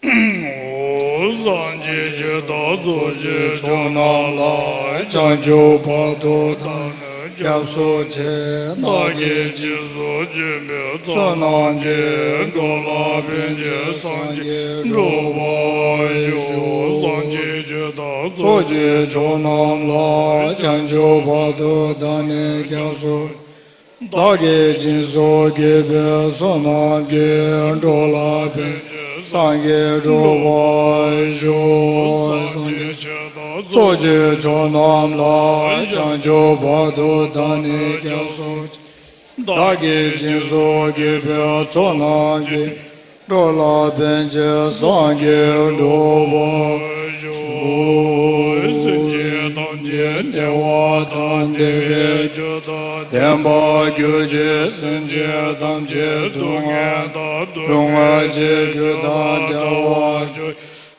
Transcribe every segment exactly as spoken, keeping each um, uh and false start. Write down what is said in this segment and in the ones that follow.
སངས་རྒྱས་ཆོས་དང་ཚོགས་ཀྱི་མཆོག་རྣམས་ལ། བྱང་ཆུབ་བར་དུ་བདག་ནི་སྐྱབས་སུ་མཆི། བདག་གིས་སྦྱིན་སོགས་བགྱིས་པའི་ཚོགས་རྣམས་ཀྱིས། འགྲོ་ལ་ཕན་ཕྱིར་སངས་རྒྱས་འགྲུབ་པར་ཤོག་སངས་རྒྱས་ཆོས་དང་ཚོགས་ཀྱི་མཆོག་རྣམས་ལ། བྱང་ཆུབ་བར་དུ་བདག་ནི་སྐྱབས་སུ། བདག་གིས་སྦྱིན་སོགས་བགྱིས་པའི་ཚོགས་རྣམས་ཀྱིས། འགྲོ་ལ་ཕན་ཕྱིར་སངས་རྒྱས་འགྲུབ་པར་ཤོག་སངས་རྒྱས་ཆོས་དང་ཚོགས་ཀྱི་མཆོག་རྣམས་ལ། བྱང་ཆུབ་བར་དུ་བདག་ནི་སྐྱབས་སུ་མཆི། བདག་གིས་སྦྱིན་སོགས་བགྱིས་པའི་ཚོགས་རྣམས་ཀྱིས། འགྲོ་ལ་ཕན་ཕྱིར་སངས་རྒྱས་འགྲུབ་པར་ཤོག་སེམས་ཅན་ཐམས་ཅད་བདེ་བ་དང་བདེ་བའི་རྒྱུ་དང་ལྡན་པར་གྱུར་ཅིག་སེམས་ཅན་ཐམས་ཅད་སྡུག་བསྔལ་དང་སྡུག་བསྔལ་གྱི་རྒྱུ་དང་བྲལ་བར་གྱུར།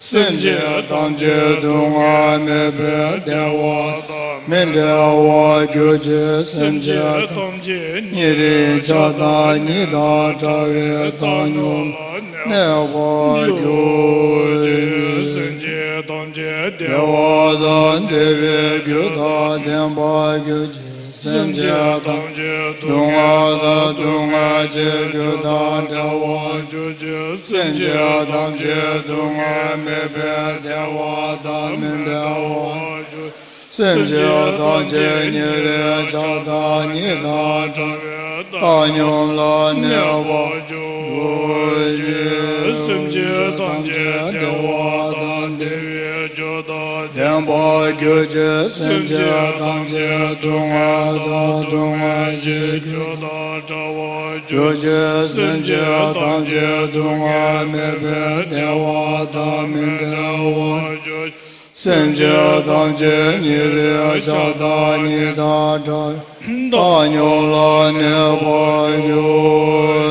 སེམས་ཅན་ཐམས་ཅད་སྡུག་བསྔལ་མེད་པའི་བདེ་བ་དང་མི་འབྲལ་བར་གྱུར་ཅིག་སེམས་ཅན་ཐམས་ཅད་ཉེ་རིང་ཆགས་སྡང་གཉིས་དང་བྲལ་བའི་བཏང་སྙོམས་ལ་གནས་པར་གྱུར་ཅིག་སེམས་ཅན་ཐམས་ཅད་བདེ་བ་དང་བདེ་བའི་རྒྱུ་དང་ལྡན་པར་གྱུར་ཅིག་སེམས་ཅན་ཐམས་ཅད་སྡུག་བསྔལ་དང་སྡུག་བསྔལ་གྱི་རྒྱུ་དང་བྲལ་བར་གྱུར་ཅིག་སེམས་ཅན་ཐམས་ཅད་སྡུག་བསྔལ་མེད་པའི་བདེ་བ་དང་མི་འབྲལ་བར་གྱུར། སེམས་ཅན་ཐམས་ཅད་ཉེ་རིང་ཆགས་སྡང་གཉིས་དང་བྲལ་བའི་བཏང་སྙོམས་ལ་གནས་པར་གྱུར་ཅིག་སེམས་ཅན་ཐམས་ཅད་བདེ་བ་དང་བདེ་བའི་རྒྱུ་དང་ལྡན་པར་གྱུར་ཅིག་སེམས་ཅན་ཐམས་ཅད་སྡུག་བསྔལ་དང་སྡུག་བསྔལ་གྱི་རྒྱུ་དང་བྲལ་བར་གྱུར་ཅིག་སེམས་ཅན་ཐམས་ཅད་སྡུག་བསྔལ་མེད་པའི་བདེ་བ་དང་མི་འབྲལ་བར་གྱུར་ཅིག་སེམས་ཅན་ཐམས་ཅད་ཉེ་རིང་ཆགས་སྡང་གཉིས་དང་བྲལ་བའི་བཏང་སྙོམས་ལ་གནས་པར་གྱུར་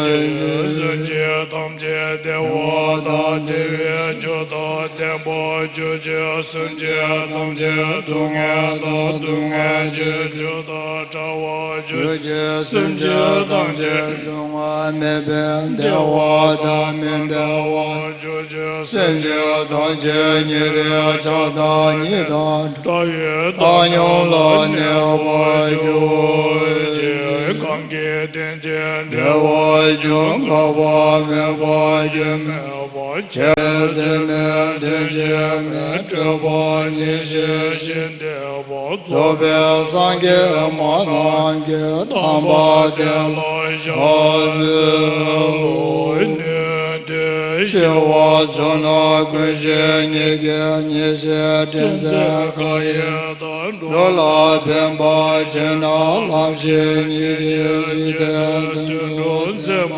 ཅིག་སེམས་ཅན་ཐམས་ཅད་བདེ་བ་དང་བདེ་བའི་རྒྱུ་དང་ལྡན་པར་གྱུར་ཅིག་སེམས་ཅན་ཐམས་ཅད་སྡུག་བསྔལ་དང་སྡུག་བསྔལ་གྱི་རྒྱུ་དང་བྲལ་བར་གྱུར་ཅིག་སེམས་ཅན་ཐམས་ཅད་སྡུག་བསྔལ་མེད་པའི་བདེ་བ་དང་མི་འབྲལ་བར་གྱུར་ཅིག་སེམས་ཅན་ཐམས་ཅད་ཉེ་རིང་ཆགས་སྡང་གཉིས་དང་བྲལ་བའི་བཏང་སྙོམས་ལ་གནས་པར་གྱུར་ཅིག་གང་གིས་རྟེན་ཅིང་འབྲེལ་བར་འབྱུང་། འགག་པ་མེད་པ་རྒྱུ་མེད་པ་ཆོས་ཐ་དད་མེད། རྟེན་ཅིང་མེད་སྤྲོས་པ་ཉེར་ཞི་ཞིང་དེ་རྫོགས་པའི་སངས་རྒྱས་སྨྲ་ནང་གི་དམ་པ་དེ་ལ་ཕྱག་འཚལ་ལོ། ནི་དེ་ཞི་བ་བསོད་ནམས་ཀུན་ཤེས་ཉིད་ཀྱི་ཉེར་ཞིའི་དྲིན་ཅན་མཁའ་ཡི་དང་། འགྲོ་ལ་ཕན་པ་ཆེ་ན་ལམ་ཤེས་ཉིད་ཀྱི་འཇིག་རྟེན་དུད་འགྲོ་འཛིན་པ།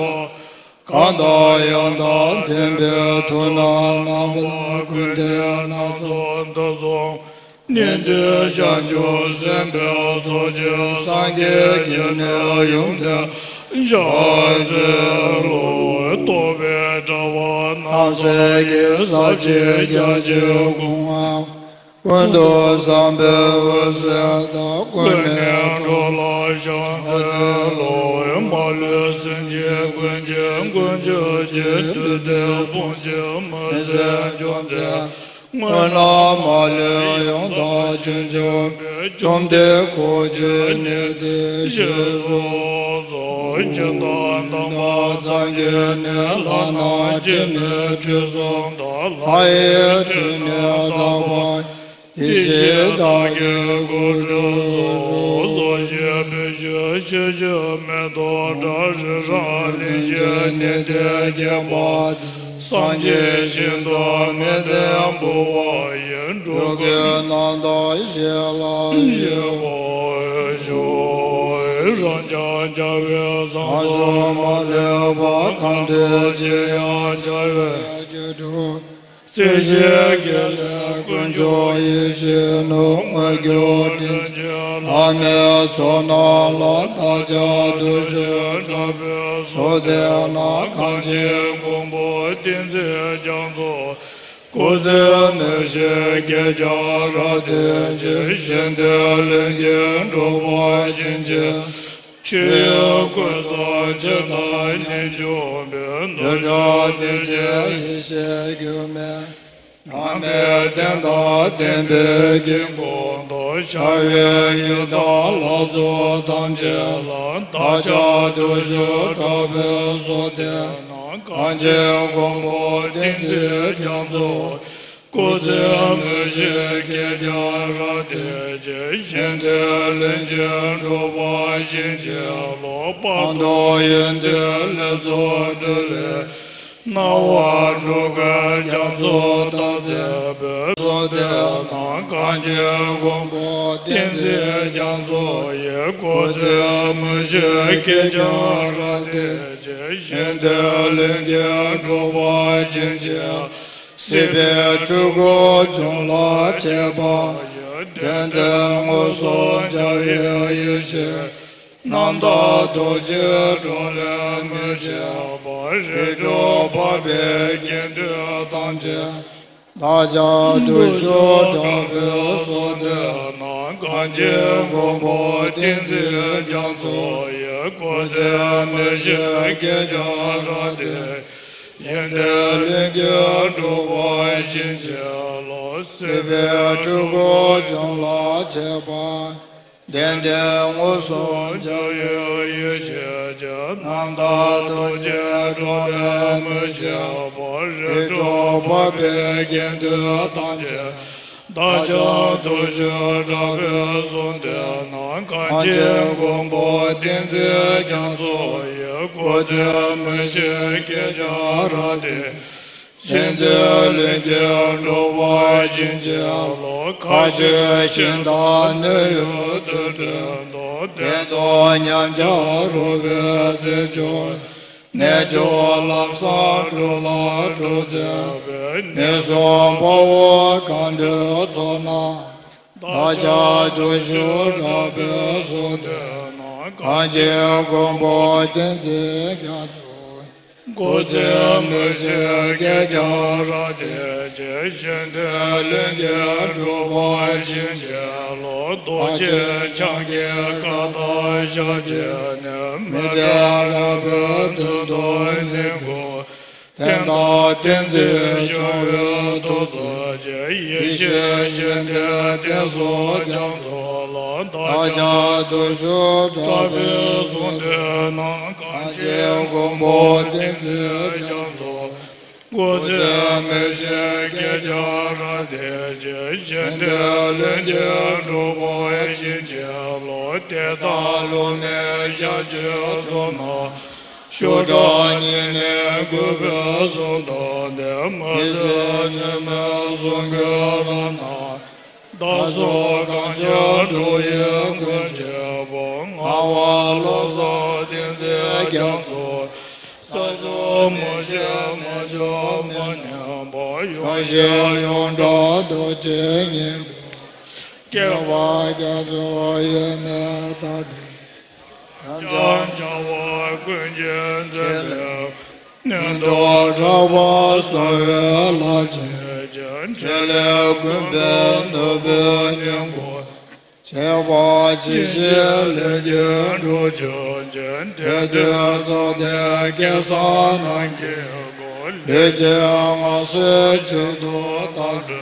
གང་དང་ཡང་དག་ལྡན་པའི་མཐུ་རྣམས་རྣམ་པ་ཀུན་ལྡན་སྣ་ཚོགས་འདི་གསུམ། ནི་དེ་བྱང་ཆུབ་སེམས་དཔའི་ཚོགས་ཀྱིས་སངས་རྒྱས་ཀྱི་ནི་ཡུམ་དེ་ཕྱག་འཚལ་ལོ། རྟོག་པའི་དྲ་བ་རྣམ་སེལ་གྱི་ཟབ་ཆོས་རྒྱ་ཆེར་གསུང་ངམ། ཀུན་ཏུ་བཟང་པོའི་འོད་ཟེར་དང་ཀུན་ནས་འགྲོ་ལ་ཕྱག་འཚལ་ལོ། མ་ལུས་སེམས་ཅན་ཀུན་གྱི་མགོན་སྐྱོབ་ཀྱི། བདུད་སྡེ་དཔུང་བཅས་མི་བཟད་འཇོམས་མཛད། དངོས་རྣམས་མ་ལུས་ཡང་དག་བྱོན་ཆོག་པའི། བཅོམ་ལྡན་འཁོར་གྱི་ནི་དེ་ཞེས་སོགས་སོ། སྦྱིན་དང་དམ་པ་ཙམ་གྱིས་ནི་ལག་ན་ཅི་ནུས་ཁྲུས་གསུམ་དང་། ལྷ་ཡི་མཐུས་ནི་བརྟག་པ། དེ་བཞིན་བདག་གིས་སྐུ་ཁྲུས་གསུམ་སོགས་བྱས་པའི་ཕྱིར། ཕྱིར་ཕྱིར་མི་ལྡོག་བྲལ། རི་རབ་གླིང་བཞི་ནི་དེས་བརྒྱན་པ་དེ། སངས་རྒྱས་ཞིང་དུ་མི་ལྡན་འབུལ་བ་ཡི། འགྲོ་ཀུན་རྣམ་དག་བཞེས་ལ་བཞེས་པར་ཤོག་རབ་འབྱམས་རྒྱལ་བའི་ས་གསུམ་མ་ལུས་པ། གང་འདུལ་ཅི་ཡང་བྱ་བའི་རྒྱུར་གྲོལ། སྲིད་ཞིའི་དཀྱིལ་ལས་དཀོན་མཆོག་ཡེ་ཤེས་ནོར། དངོས་གྱུར་དྲིན་ཅན་བླ་མའི་ཚོགས་རྣམས་ལ། བདག་ཅག་བདུད་བཞི་དྲག་པོའི་ཚོགས་དེ་རྣམས། གང་ཕྱིར་མགོན་པོ་ཏིང་འཛིན་རྒྱ་མཚོ། སྐུ་ཚེ་མི་ཤིགས་བསྐལ་བརྒྱར་རབ་བརྟན་ཅིང་། གཞན་དོན་ལྷུན་གྱིས་གྲུབ་པར་བྱིན་གྱིས་ ཆོས་སྐུ་གསུང་ཆོས་དང་ཉིད་འབྱུང་པོའི། འདུ་འཕྲོ་བདེ་ཆེན་ཡེ་ཤེས་སྒྱུ་མའི། ནང་པའི་བསྟན་དང་བསྟན་པའི་དཀྱིལ་འཁོར་དུ། ཤར་བའི་ཡི་དམ་ལྷ་ཚོགས་ཐམས་ཅད་ལ། བདག་ཅག་བརྟུལ་ཞུགས་དྲག་པོས་གསོལ་འདེབས་ན། གང་ཕྱིར་མགོན་པོ་ཏིང་འཛིན་རྒྱ་མཚོ། སྐུ་ཚེ་མི་ཤིགས་བསྐལ་བརྒྱར་བརྟན་ཅིང་། ཞིང་དུ་ལྷུན་གྱིས་གྲུབ་པ་བཞིན་གཤེགས་ལ། སྤངས་རྟོགས་ཡོན་ཏན་ལེགས་ཚོགས་སྤྲུལ་པའི། སྣང་བ་འབྲུག་སྐད་རྒྱ་མཚོ་ལྟར་མཛད་པའི། གསོལ་འདེབས་ན། གང་ཕྱིར་མགོན་པོ་ཏིང་འཛིན་རྒྱ་མཚོ་ཡི། སྐུ་ཚེ་མི་ཤིགས་བསྐལ་བརྒྱར་བརྟན་ཅིང་། ཞིང་དུ་ལྷུན་གྱིས་གྲུབ་པ་བཞིན་གཤེགས། སྲིད་པའི་འཁྲུལ་འཁོར་འཇོམས་ལ་མཆོད་པ་ཡི། དོན་དམ་མངོན་སུམ་མཇལ་བའི་ཡེ་ཤེས། རྣམ་དག་རྡོ་རྗེའི་གྲོགས་ལས་མི་ཕྱེད་པ། རིགས་དྲུག་འཕགས་པའི་དགེ་འདུན་ཐམས་ཅད། བདག་ཅག་བརྟུལ་ཞུགས་དྲག་པོས་གསོལ་འདེབས་ན། གང་ཕྱིར་མགོན་པོ་ཏིང་འཛིན་རྒྱ་མཚོ་ཡི། སྐུ་ཚེ་མི་ཤིགས་བསྐལ་བརྒྱར་བརྟན། ཞིང་དུ་ལྷུན་གྱིས་གྲུབ་པ་བཞིན་གཤེགས་ལ། སྲིད་པའི་འཁྲུལ་འཁོར་འཇོམས་ལ་མཆོད་པ། དོན་དམ་མངོན་སུམ་མཇལ་བའི་ཡེ་ཤེས་ཀྱི། རྣམ་དག་རྡོ་རྗེའི་གྲོགས་ལས་མི་ཕྱེད་པ། རིགས་དྲུག་འཕགས་པའི་དགེ་འདུན་ཐམས་ཅད། བདག་ཅག་བརྟུལ་ཞུགས་དྲག་པོས་གསོལ་འདེབས་ན། གང་ཕྱིར་མགོན་པོ་ཏིང་འཛིན་རྒྱ་མཚོ་ཡི། སྐུ་ཚེ་མི་ཤིགས་བསྐལ་བརྒྱར་བརྟན། ཞིང་དུ་ལྷུན་གྱིས་གྲུབ་པ་བཞིན་གཤེགས་ལ། མཁའ་སྤྱོད་ཞིང་དང་གནས་ཡུལ་དུར་ཁྲོད་དུ། བདེ་སྟོང་ཉམས་ཆག་རོལ་པའི་རྩེར་སྤྱོད། རྣལ་འབྱོར་ལམ་བཟང་སྒྲུབ་ལ་སྒྲུབ་མཛད་པའི། ངན་སོང་དཔའ་བོ་གང་འདུལ་ཚོགས་རྣམས། བདག་ཅག་བརྟུལ་ཞུགས་དྲག་པོས་གསོལ་འདེབས་ན། གང་ཕྱིར་མགོན་པོ་ཏིང་འཛིན་རྒྱ་མཚོ། སྐུ་ཚེ་མི་ཤིགས་བསྐལ་བརྒྱར་བརྟན་ཅིང་། ཞིང་དུ་ལྷུན་གྱིས་གྲུབ་པ་བཞིན་གཤེགས་ལ། རྡོ་རྗེ་འཆང་གི་བཀའ་དང་ཞབས་ཀྱིས་ནི། མི་འབྲལ་དྲག་པོའི་དོན་དུ་བསྙེན་བཀུར། བསྟན་དང་བསྟན་འཛིན་སྐྱོང་བའི་ཐུགས་རྗེ་ཅན། ཡེ་ཤེས་ཞིང་དུ་བསྟན་སོགས་རྒྱ་མཚོ་ལ། བདག་ཅག་བརྟུལ་ཞུགས་དྲག་པོས་གསོལ་འདེབས་ན། གང་ཕྱིར་མགོན་པོ་ཏིང་འཛིན་རྒྱ་མཚོ། སྐུ་ཚེ་མི་ཤིགས་བསྐལ་བརྒྱར་བརྟན་ཅིང་། ཞིང་དུ་ལྷུན་གྱིས་གྲུབ་པ་བཞིན་གཤེགས་ལ། དེ་དག་ལུས་ནི་ཞལ་གྱི་མཆོག་ན། ཤུགས་དྲག་གཉིས་ནི་གུས་པས་གསོལ་བ་འདེབས། མི་བཟོད་ཉོན་མོངས་ཟུག་རྔུའི་རབ་ན། བདག་སོགས་གང་བྱུང་འགྲོ་བའི་ཀུན་སྤྱོད་པ། ངལ་བ་ལོག་སོགས་ཏིང་འཛིན་རྒྱ་མཚོ། ས་གསུམ་མུ་བཞིར་མ་བྱོན་མ་མྱོང་བ། ཡོངས་ཤེས་ཡོངས་གྲགས་རྡོ་རྗེ་སྙིང་པོ། སྐྱེ་བ་རྒྱ་མཚོ་དབྱེར་མེད་མཐའ་དག་ཡང་བྱང་བྱ་བ་ཀུན་གྱི་མཛད་པའི། ཉན་ཐོས་གྲགས་པ་གསང་བའི་ལྷ་ཆེན་གྱི། ཕྲིན་ལས་ཀུན་པས་ནུབ་པའི་སྙིང་པོ། བྱེ་བ་ཇི་བཞིན་ལྷུན་གྱིས་གྲུབ་བྱུང་ཞིང་། དེ་དུས་ཚངས་ཐིག་སྐལ་བཟང་རྣམས་ཀྱི་སྐུ། ལུས་ཅན་ངལ་གསོའི་ཆེད་དུ་བཏང་སྟེ།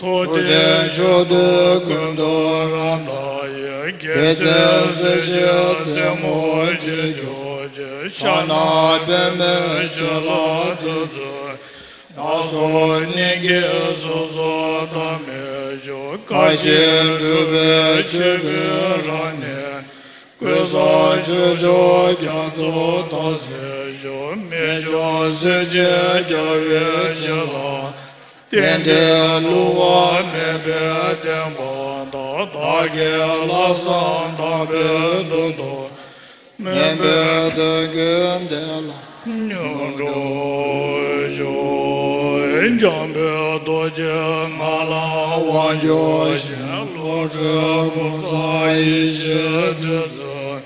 ཐུབ་བསྟན་ཕྱོགས་དུས་ཀུན་ཏུ་རབ་བསྣམས་ཡོད། རྒྱལ་མཚན་གཟི་བརྗིད་རྩེ་མོར་བརྗིད་གྱུར་ཅིང་། ཕྱག་ན་པདྨོའི་བྱིན་རླབས་བདུད་རྩིས། བདག་སོགས་སྙིང་གའི་གཟུགས་སུ་བལྟ་མི་བྱུང་། བཀའ་བཞིན་སྒྲུབ་པའི་མཆོད་པའི་རང་བཞིན། ཀུན་བཟང་ཆོས་མཆོག་རྒྱ་མཚོ་དག་གསལ་ཞིང་། མི་བྱུང་གཟི་བརྗིད་རྒྱལ་བའི་བྱིན་རླབས། རྟེན་འབྲེལ་བསླུ་བ་མེད་པའི་བདེན་པ་དང་། བདག་གི་ལྷག་བསམ་དག་པའི་མདུན་དུ། མོས་པའི་དོན་ཀུན་དེ་ལ་མྱུར་འགྲུབ་ཤོག། འཇམ་དཔལ་རྡོ་རྗེ་ངང་ལ་དབང་བསྒྱུར་ཞིང་། བློ་གྲོས་ཕུན་སུམ་ཡེ་ཤེས་བདུད་རྩིའི།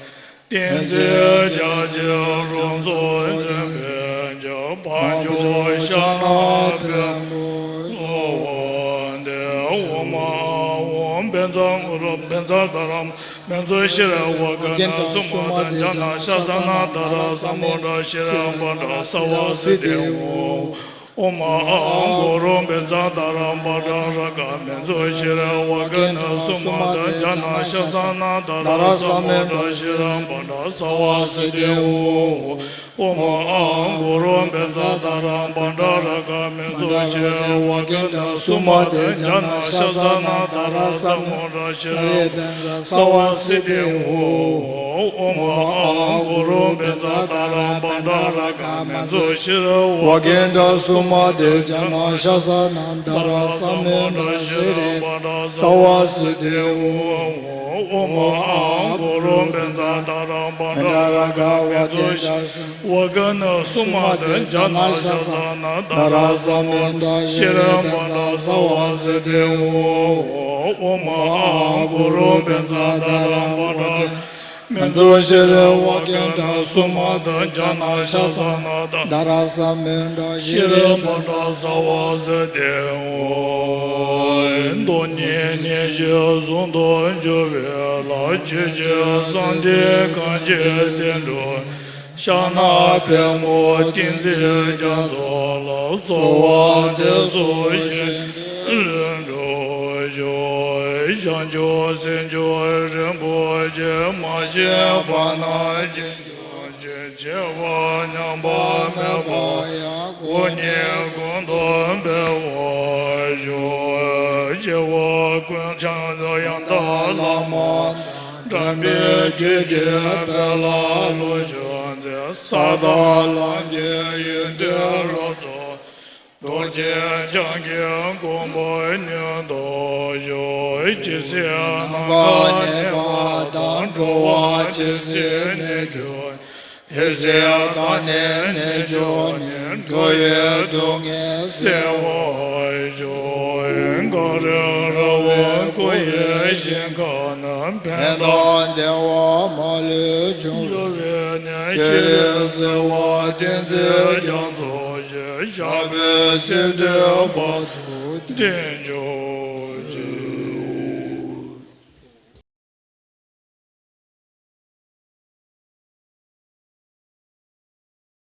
ཏིང་འཛིན་རྒྱ་ཆེར་རབ་རྫོགས་ནས། ཕན་ཕྱིར་བྱང་ཆུབ་ཤ་ལ་ཕན་པར་གསོལ་བ་འདེབས། ཨོཾ་ཨཱཿཧཱུྃ་བཛྲ་གུ་རུ་བཛྲ་དྷ་རམ། མེ་ཚོགས་ཤེས་རབ་ཝཱ་ག་ན་སུ་མ་ཏ་ཛྙཱ་ན་ཤ་ས་ན་དྷ་ར་ས་མུ་དྲ་ཤེས་རབ་བྷ་དྲ་སརྦ་སིདྡྷི་ཧཱུྃ། ཨོཾ་ཨཱཿ་གུ་རུ་བཛྲ་དྷ་ར་བྷ་དྲ་རཀྵ། མེ་ཚོགས་ཤེས་རབ་ཝཱ་ག་ན་སུ་མ་ཏ་ཛྙཱ་ན་ཤ་ས་ན་དྷ་ར་ས་མུ་དྲ་ཤེས་རབ་བྷ་དྲ་སརྦ་སིདྡྷི་ཧཱུྃ། ཨོཾ་ཨཱཿ་གུ་རུ་བཛྲ་དྷ་ར་བྷ་དྲ་རཀྵ། མེ་ཚོགས་ཤེས་རབ་ཝཱ་ག་ན་སུ་མ་ཏ་ཛྙཱ་ན་ཤ་ས་ན་དྷ་ར་ས་མུ་དྲ་ཤེས་རབ་བྷ་དྲ་སརྦ་སིདྡྷི་ཧཱུྃ། ཨོཾ་ཨཱཿ་གུ་རུ་བཛྲ་དྷ་ར་བྷ་དྲ་རཀྵ། མེ་ཚོགས་ཤེས་རབ་ཝཱ་ག་ན་སུ་མ་ཏ་ཛྙཱ་ན་ཤ་ས་ན་དྷ་ར་ས་མུ་དྲ་ཤེས་རབ་བྷ་དྲ་སརྦ་སིདྡྷི་ཧཱུྃ། ཨོཾ་ཨཱཿ་གུ་རུ་བཛྲ་དྷ་ར་བྷ་དྲ་རཀྵ། མེ་ཚོགས་ཤེས་རབ་ཝཱ་ག་ན་སུ་མ་ཏ་ཛྙཱ་ན་ཤ་ས་ན་དྷ་ར་ས་མུ་དྲ་ཤེས་རབ་བྷ་དྲ་སརྦ་སིདྡྷི་ཧཱུྃ། ཨོཾ་ཨཱཿ་གུ་རུ་བཛྲ་དྷ་ར་བྷ་དྲ། མེ་ཚོགས་ཤེས་རབ་ཝཱ་ག་ན་སུ་མ་ཏ་ཛྙཱ་ན་ཤ་ས་ན་དྷ་ར་ས་མུ་དྲ་ཤེས་རབ་བྷ་དྲ་སརྦ་སིདྡྷི་ཧཱུྃ། སྟོང་ཉིད་ཉེར་བཞི་ཟུང་དུ་འཇུག་པའི་ལྷ། ཆོས་ཀྱི་སངས་རྒྱས་གང་ཞིག་དེ་འགྲུབ། ཕྱག་ན་པདྨོ་ཏིང་འཛིན་རྒྱ་མཚོ་ལ། གསོལ་བ་འདེབས་སོ་བཞེད་དོན་ལས་འགྲུབ་ཤོག། བྱང་ཆུབ་སེམས་མཆོག་རིན་པོ་ཆེ། མ་སྐྱེས་པ་རྣམས་སྐྱེ་གྱུར་ཅིག། སྐྱེས་པ་ཉམས་པ་མེད་པར་ཡང་། སྐུ་གཉིས་ཀུན་ཏུ་འཕེལ་བར་ཤོག། སྐྱེ་བ་ཀུན་བྱང་ཡང་དག་བླ་མ་དང་། འགྲན་པའི་རྒྱུད་ཀྱི་དཔལ་ལ་བློ་ཆོས་མཛད། ས་དང་ལམ་གྱི་ཡོན་ཏན་རབ་རྫོགས། རྡོ་རྗེ་འཆང་གི་གོ་འཕང་མྱུར་ཐོབ་ཤོག། ཇི་སྲིད་ནམ་མཁའ་གནས་པ་དང་། འགྲོ་བ་ཇི་སྲིད་གནས་གྱུར། དེ་སྲིད་བདག་ནི་གནས་གྱུར་ནས། འགྲོ་བའི་སྡུག་བསྔལ་སེལ་བར་ཤོག། འགའ་རེ་ར་བས་བསྐོར་བའི་ཞིང་ཁམས་ན། ཕན་དང་བདེ་བ་མ་ལུས་འབྱུང་བའི་གནས། ཤྲཱི་སེ་བ་ཏིང་འཛིན་རྒྱ་མཚོ་ཞེས། བྱ་བའི་སྲིད་མཐའི་བར་དུ་བརྟན་གྱུར།